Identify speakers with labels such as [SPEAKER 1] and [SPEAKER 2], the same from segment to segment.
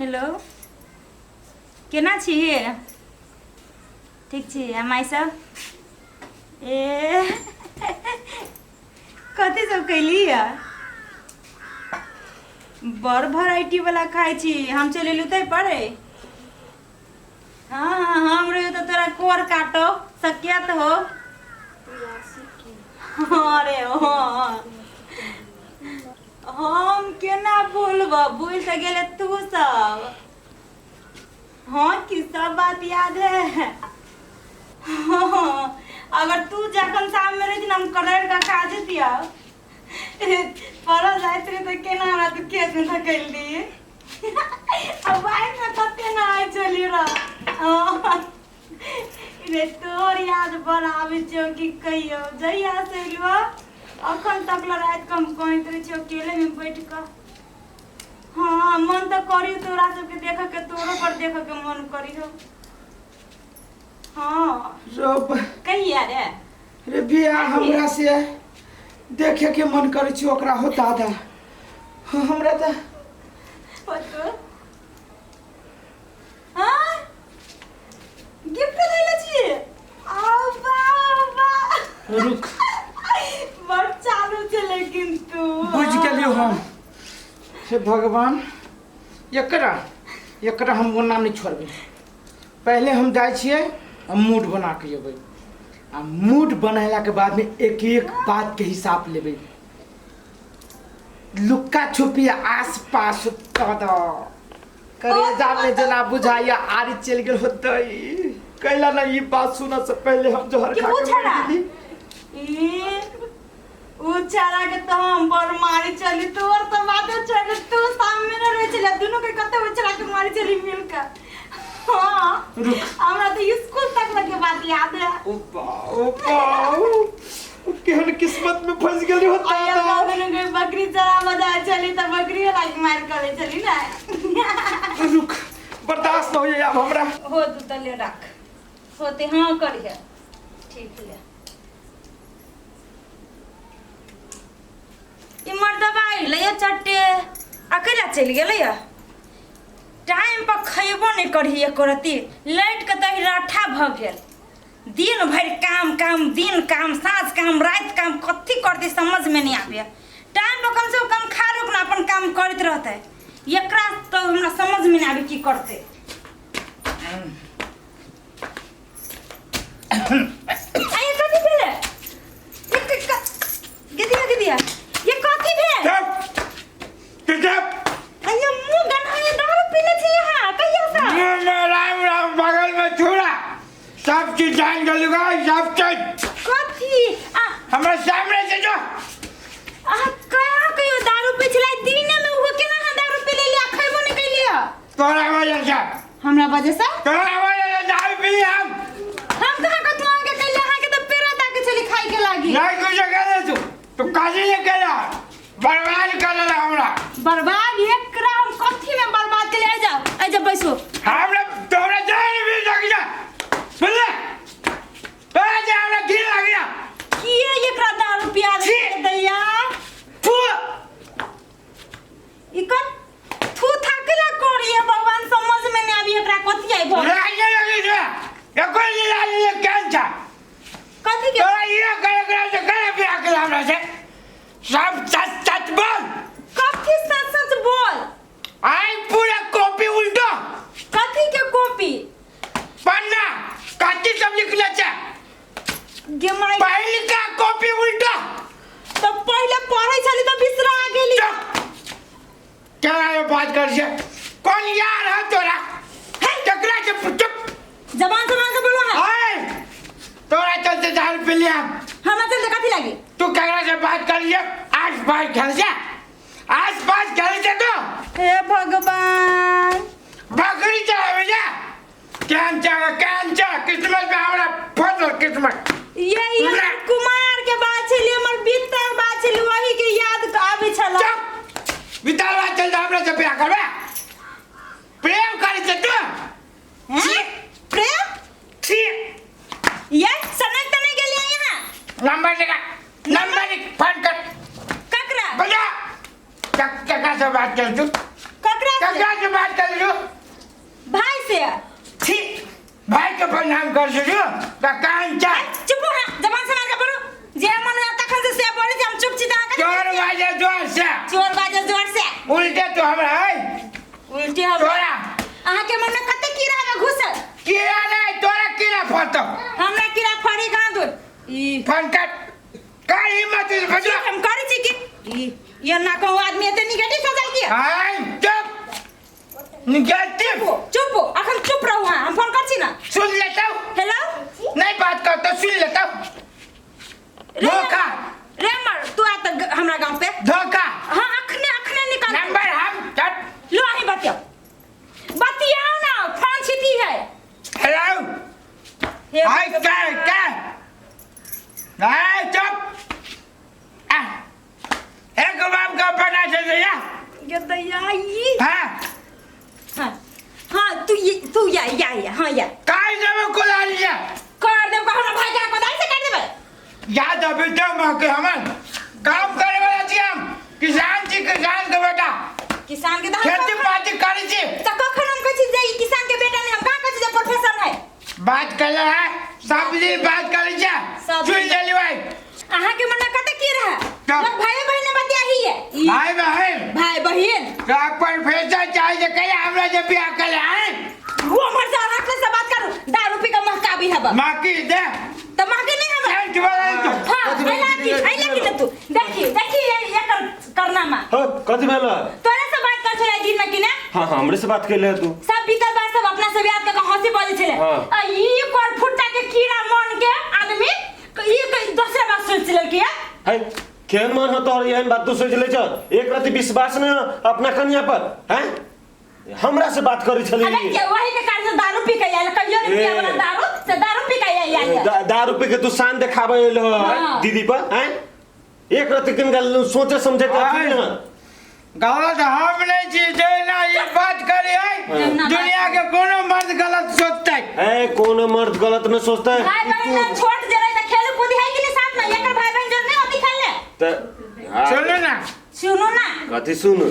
[SPEAKER 1] Hello, केना छी? ठीक छी। आ माय सब ए कथी सब कैली? बड़ वेराइटी वाला खाइ छी। हम चलि एलहुँ ताहि पर। हाँ हाँ, हम रहियो तऽ तोरा कोर काटो सकियत हो। अरे हाँ, हम केना भूलबो? भूल तऽ गेले तू सब। हाँ, की सब बात याद है। हाँ, अगर तू जखन सामने रही हम कलर का खा जतिया। पड़ल जाइत रहे तऽ केना हमरा तू खेत में धकेल दिए। अब बाइक में कते ना आइ चली रह। हाँ रे, तोर याद बड़ आबै छौ की कहियौ। जहिया से एलुआ अखन तक ल राति कऽ हम कहैत रहै छियौ अकेले में बैठ कऽ। हाँ, मन तऽ करी तोरा सबके देखऽ के, तोरो पर देखऽ के मन करी हो। हाँ।
[SPEAKER 2] रब।
[SPEAKER 1] कहिया रे?
[SPEAKER 2] रे बियाह हमरा से देखे के मन करै छै ओकरा हो दादा। हाँ, हमरा तऽ
[SPEAKER 1] पतो हाँ गिफ्ट दैले छियै। आ वाह वाह।
[SPEAKER 2] रुक।
[SPEAKER 1] बड़ चालू छै लेकिन तू।
[SPEAKER 2] बुझि गेलियौ हम। हे भगवान, एकरा एकरा हम ओना नहि छोड़बै। पहिले हम जाइ छियै आ मूड बना के अबै आ मूड बनेलाके बादमे एक एक बातके हिसाब लेबै। लुक्का छुपी आस पास कऽ करेजा में जेना बुझाइया आरी चलि गेल होतै। कैला ना ई बात सुनऽ से पहले हम जहर
[SPEAKER 1] कि
[SPEAKER 2] खा के मरि
[SPEAKER 1] छड़ा?
[SPEAKER 2] गेली।
[SPEAKER 1] ई उ छड़ा के तो हम बड़ मारी चली। तोर तो बाते छोड़, तू सामने न रहे छले दुनू के कते उ छड़ा के मारी चली मिल के। हाँ।
[SPEAKER 2] रुक।
[SPEAKER 1] हमरा तो स्कूल तक लगे बात याद है।
[SPEAKER 2] ओ बा, ओ बा, ओ केहन किस्मत में फंस गेली हो
[SPEAKER 1] और
[SPEAKER 2] दादा।
[SPEAKER 1] अपना दुनू के बकरी चरा बजा चली तो बकरी वाला के मार करे चली ना।
[SPEAKER 2] रुक, बर्दाश्त न होइए आब हमरा।
[SPEAKER 1] हो तू तो ले रख होते। हाँ, करिए ठीक ले। ई मर्दबा अइलै चट्टे, अकेला चलि गेलै। टाइम पर खयबो नहि करही एको रत्ती। लाइट के दही रट्ठा भऽ गेल। दिन भरि काम काम, दिन काम, साँझ काम, राति काम, कथी करतै समझमे नहि आबैए। टाइम पर कमसँ कम खा लोक ने अपन काम करैत रहतै। एकरा तऽ हमरा समझमे नहि आबै की करतै। आइ कथी भेलै? गिदिया गिदिया, ये कथी भेल?
[SPEAKER 2] चुप चुप।
[SPEAKER 1] अये मुंह गन्हाए, दारू पीले छी यहाँ कहिया से?
[SPEAKER 2] मुंह में राम राम, बगल में छुरा, सब चीज जान गेलू सब चीज।
[SPEAKER 1] कथी आ?
[SPEAKER 2] हमरा सामने से जो।
[SPEAKER 1] आ कहाँ कहियो दारू पी छलै दिने में? उहो केना अहाँ दारू पी लेलियै? खैबो नहि कैलियै।
[SPEAKER 2] तोरा वजह से।
[SPEAKER 1] हमरा वजह से?
[SPEAKER 2] तोरा वजह से दारू पी हम।
[SPEAKER 1] हम कहाँ कतनो अहाँके कैलियै? अहाँके तऽ पेड़ा ताके छली खाइ के लागी।
[SPEAKER 2] नहीं, कुछ करे तू तो काजी नहीं केला, बर्बाद कर देला हमरा।
[SPEAKER 1] बर्बाद? एकरा हम कथी में बर्बाद केलियै? आइ जाओ, आइ जाओ, बैसो।
[SPEAKER 2] हमरा तोरा जान भी लग जा, सुन ले, तोरा जे हमरा घिन लग जा।
[SPEAKER 1] किए एकरा दारू पिया
[SPEAKER 2] छी।
[SPEAKER 1] दैया?
[SPEAKER 2] फू।
[SPEAKER 1] ई कत थू थाकला करिए भगवान, समझ में नहीं आबी एकरा कथी आई भऽ।
[SPEAKER 2] लागे लगी छै एको नहीं लागे ये केहन छै?
[SPEAKER 1] कथी के?
[SPEAKER 2] तोरा ये करे करे से करे बियाह के हमरा से सब सच सच बोल।
[SPEAKER 1] कथी सच सच बोल?
[SPEAKER 2] आई पूरा कॉपी उल्टो।
[SPEAKER 1] कथी के कॉपी?
[SPEAKER 2] पन्ना कथी सब लिखले छै।
[SPEAKER 1] गे माय।
[SPEAKER 2] पहिलका कॉपी उल्टो।
[SPEAKER 1] तो पहिले पढ़ै छली तो बिसरा गेली।
[SPEAKER 2] चुप, केना ये बात कर छै? कौन यार है तोरा है केकरा से? चुप।
[SPEAKER 1] जबान से मान के बोलो है।
[SPEAKER 2] आय तोरा चलते दारू पी लिया।
[SPEAKER 1] हमरा चलते कथी लागी?
[SPEAKER 2] तू केकरा से बात कर लिया? आस पास खेल से, आस पास खेल से तो।
[SPEAKER 1] हे भगवान।
[SPEAKER 2] बकरी चलावे जा केहन छै, केहन छै किस्मत में हमरा फसल किस्मत।
[SPEAKER 1] ये ये कुमार के बात छली, हमर बीतल बात छली, वही के याद आबै छल।
[SPEAKER 2] चुप, बिताल बात चल हमरा से बियाह करबे? प्रेम करै छै तू?
[SPEAKER 1] हैं? प्रेम?
[SPEAKER 2] छी।
[SPEAKER 1] ये सनक त नहीं गेलियै यहाँ?
[SPEAKER 2] नंबर लिखा, नंबर लिख, फोन कर।
[SPEAKER 1] ककरा?
[SPEAKER 2] बजा। ककरा से बात कर तू?
[SPEAKER 1] ककरा से?
[SPEAKER 2] ककरा से बात कर छो त कान चा
[SPEAKER 1] चुप हो जबान से मार के बोलू जे मन होय तखन से से बोले जे हम चुप छी त अहाँ
[SPEAKER 2] चोर बाजे जोर से
[SPEAKER 1] चोर बाजे जोर से
[SPEAKER 2] उल्टे तो हमरा है
[SPEAKER 1] उल्टे हम
[SPEAKER 2] तोरा
[SPEAKER 1] अहाँ के मन में कते कीड़ा में घुसल
[SPEAKER 2] कीड़ा नहीं तोरा कीड़ा फटो
[SPEAKER 1] हमरा कीड़ा फड़ी कहाँ दूर ई
[SPEAKER 2] फोन काट का हिम्मत है बजवा
[SPEAKER 1] हम करै छी कि ई ये ना कहूँ आदमी एते निगेटिव सोचल किया
[SPEAKER 2] हाय चुप निगेटिव
[SPEAKER 1] चुप हो अखन चुप रहू अहाँ हम फोन कर छी ना
[SPEAKER 2] सुन लेता हूँ
[SPEAKER 1] हेलो
[SPEAKER 2] नहीं बात करता सुन लेता हूँ धोखा
[SPEAKER 1] रे मर तू आ त हमरा गांव पे
[SPEAKER 2] धोखा
[SPEAKER 1] हाँ अखने अखने निकाल
[SPEAKER 2] नंबर हम चट
[SPEAKER 1] लो अहीं बतियाओ बतियाओ ना फोन छिटी है
[SPEAKER 2] हेलो
[SPEAKER 1] हे
[SPEAKER 2] हाय क्या क्या हाय चुप आ एक बाप का बना चल या
[SPEAKER 1] ये दैया ई
[SPEAKER 2] हाँ
[SPEAKER 1] हाँ हाँ तू ये तू या या या हाँ या
[SPEAKER 2] काय जब कुला लिया
[SPEAKER 1] कर देब हमरा भाई के कोदारी से काट देबै
[SPEAKER 2] याद अभी तो मौके हमन काम करे वाला छी हम किसान छी किसान के बेटा
[SPEAKER 1] किसान के तो हम
[SPEAKER 2] खेती पाती करी छी
[SPEAKER 1] तो कखन हम कहै छी जे ई किसान के बेटा नहीं हम कहाँ कहै छी जे प्रोफेसर है
[SPEAKER 2] बात कर है सब दिन बात करी छी
[SPEAKER 1] सब दिन।
[SPEAKER 2] सुन लेली भाई
[SPEAKER 1] अहाँ के मन में कते की रहे
[SPEAKER 2] तब।
[SPEAKER 1] लोग भाई बहन बतिया ही है ई
[SPEAKER 2] भाई बहन
[SPEAKER 1] भाई बहन
[SPEAKER 2] तो प्रोफेसर चाहिए कहे हमरा जे बियाह करे हैं
[SPEAKER 1] वो हमर से अहाँ से बात करू दारू पी के महका भी हब
[SPEAKER 2] माकी दे
[SPEAKER 1] तो महके नहीं हब
[SPEAKER 2] सेंट वाला तो
[SPEAKER 1] हाँ
[SPEAKER 3] कथी भेल?
[SPEAKER 1] अइला की अइला की तू देखी देखी ये एकर करनामा
[SPEAKER 3] हाँ, कथी भेल
[SPEAKER 1] तोरा से बात कर छले दिन में कि ना
[SPEAKER 3] हाँ हाँ हमरे से बात कैले तू
[SPEAKER 1] सब बीतल बात सब अपना से याद करके हंसी बजै छले
[SPEAKER 3] हाँ।
[SPEAKER 1] आ ई कर फुट्टा के कीड़ा मन के आदमी ई दोसरे बात सोच लेलकै
[SPEAKER 3] है केहन मन हो तोहर एहन बात तू सोच ले छ एक रति विश्वास न अपना कन्या पर हैं हमरा से बात करै छली
[SPEAKER 1] अरे के वही के कारण से दारू पी के आयल कहियो नहीं पिया वाला दारू से दारू पी के आयल
[SPEAKER 3] दारू पी के तू शान देखाबै एल हो
[SPEAKER 1] हाँ।
[SPEAKER 3] दीदी पर हैं एक रति किनका सोचे समझे के अथी
[SPEAKER 2] आय।
[SPEAKER 3] न
[SPEAKER 2] गलत हम नहीं छी जे ना ये बात करी है
[SPEAKER 1] ना
[SPEAKER 2] दुनिया के कोनो मर्द गलत सोचते
[SPEAKER 3] ए कोनो मर्द गलत न सोचता है
[SPEAKER 1] भाई बहन जब छोट जे रहे त खेल कूद है कि नहीं साथ में एकर भाई बहन जो नहीं होती खेलने
[SPEAKER 3] त हाँ,
[SPEAKER 2] सुनो ना
[SPEAKER 1] सुनो ना
[SPEAKER 3] कथी सुन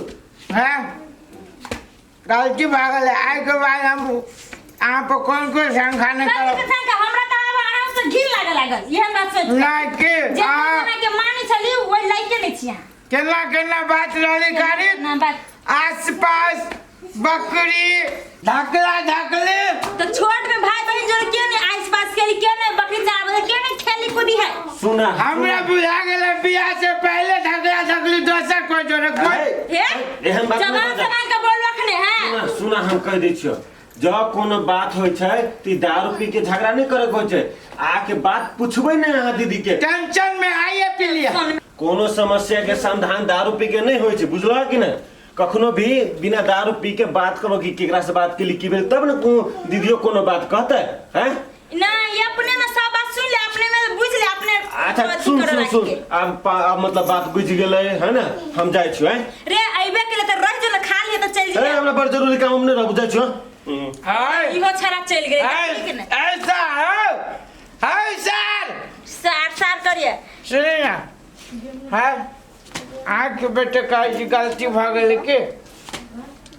[SPEAKER 2] हाँ गलती भागल है आइ के बाद हम अहाँ पर कोन कोन शंका नहीं
[SPEAKER 1] कथी के
[SPEAKER 2] करब
[SPEAKER 1] संग हमरा त आब अहाँ से घिन लागे लागल एहन बात सोच के।
[SPEAKER 2] नहीं के
[SPEAKER 1] जे
[SPEAKER 2] अहाँ
[SPEAKER 1] हमरा के मानै छली ओहि लायके नहीं छी अहाँ
[SPEAKER 2] केना केना बात रहली गाड़ी
[SPEAKER 1] ना बात
[SPEAKER 2] आस पास बकरी धकला धकली
[SPEAKER 1] तो छोट में भाई बहन जो के नहीं आस पास खेली के नहीं बकरी चरावे के नहीं खेली कूदी है
[SPEAKER 3] सुना
[SPEAKER 2] हमरा बुझा गेल बियाह से पहले धकला धकली दोसर कोई जोरे कोई
[SPEAKER 1] हे
[SPEAKER 3] एहन बात नहि
[SPEAKER 1] जवान
[SPEAKER 3] बाजह।
[SPEAKER 1] जवान के बोल रखने हैं
[SPEAKER 3] सुना सुना हम कह दै छियो जब कोनो बात होइ छै त ई दारू पी के झगड़ा नहि करे के होइ छै आके बात पूछबै ने अहाँ दीदी के
[SPEAKER 2] टेंशन में आइए पी लिया
[SPEAKER 3] कोनो समस्या के समाधान दारू पी के नहि होइ छै बुझलह कि नहि कखनो भी बिना दारू पी के बात करो कि केकरा से बात केली की भेल तब ने कोनो दीदियो कोनो बात कहते हैं
[SPEAKER 1] ना ये अपने में सब बात सुन ले अपने में बुझ ले अपने
[SPEAKER 3] अच्छा
[SPEAKER 1] अथी
[SPEAKER 3] सुन
[SPEAKER 1] करऽ
[SPEAKER 3] सुन
[SPEAKER 1] लागी
[SPEAKER 3] सुन
[SPEAKER 1] के।
[SPEAKER 3] आब आब मतलब बात बुझि गेलै है ने हम जाइ छियो हैं
[SPEAKER 1] रे अइबे के लिए त रह जो ना खा लिए त चल
[SPEAKER 3] ए
[SPEAKER 1] जी
[SPEAKER 3] हमरा बड़ जरूरी काम हम नहि रहब जाइ छियो
[SPEAKER 2] हाय
[SPEAKER 1] इहो छड़ा चल गेलै देखली कि ने
[SPEAKER 2] ऐसा हो हाय सर
[SPEAKER 1] सार सार करिए
[SPEAKER 2] सुनिए ना हाँ अहाँके बेटे कहै छी गलती भऽ गेलै की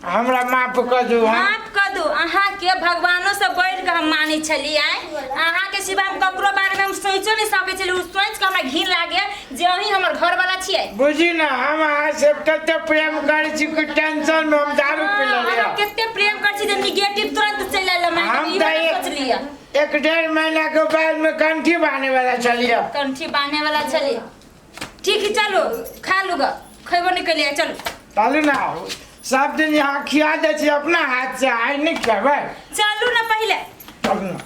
[SPEAKER 2] हमरा माफ कऽ दू हम
[SPEAKER 1] माफ कऽ दू अहाँके भगवानो से बढ़ि कऽ हम मानै छलियै अहाँके सिवा हम ककरो बारेमे हम सोचो नहि सकै छलियै ओ सोचि कऽ हमरा घिन लागे जे अहीं हमर घरवाला छियै
[SPEAKER 2] बुझी ना हम अहाँ से कते प्रेम करै छी कि टेंशन में हम दारू पी लेलियै
[SPEAKER 1] अहाँ कते प्रेम करै छी जे निगेटिव तुरंत चलि आयल
[SPEAKER 2] हम
[SPEAKER 1] हम
[SPEAKER 2] तऽ
[SPEAKER 1] ई सोचलियै
[SPEAKER 2] एक डेढ़ महीना के बाद में कंठी बांधे वाला चलिए
[SPEAKER 1] कंठी बांधे वाला छलियै ठीक है चलो खा लू ग खैबो नहि केलियै चलू
[SPEAKER 2] चलू ना सब दिन यहाँ खिया दै छी अपना हाथ से आइ नहि खेबै
[SPEAKER 1] चलू ना पहिले
[SPEAKER 2] चलू ना।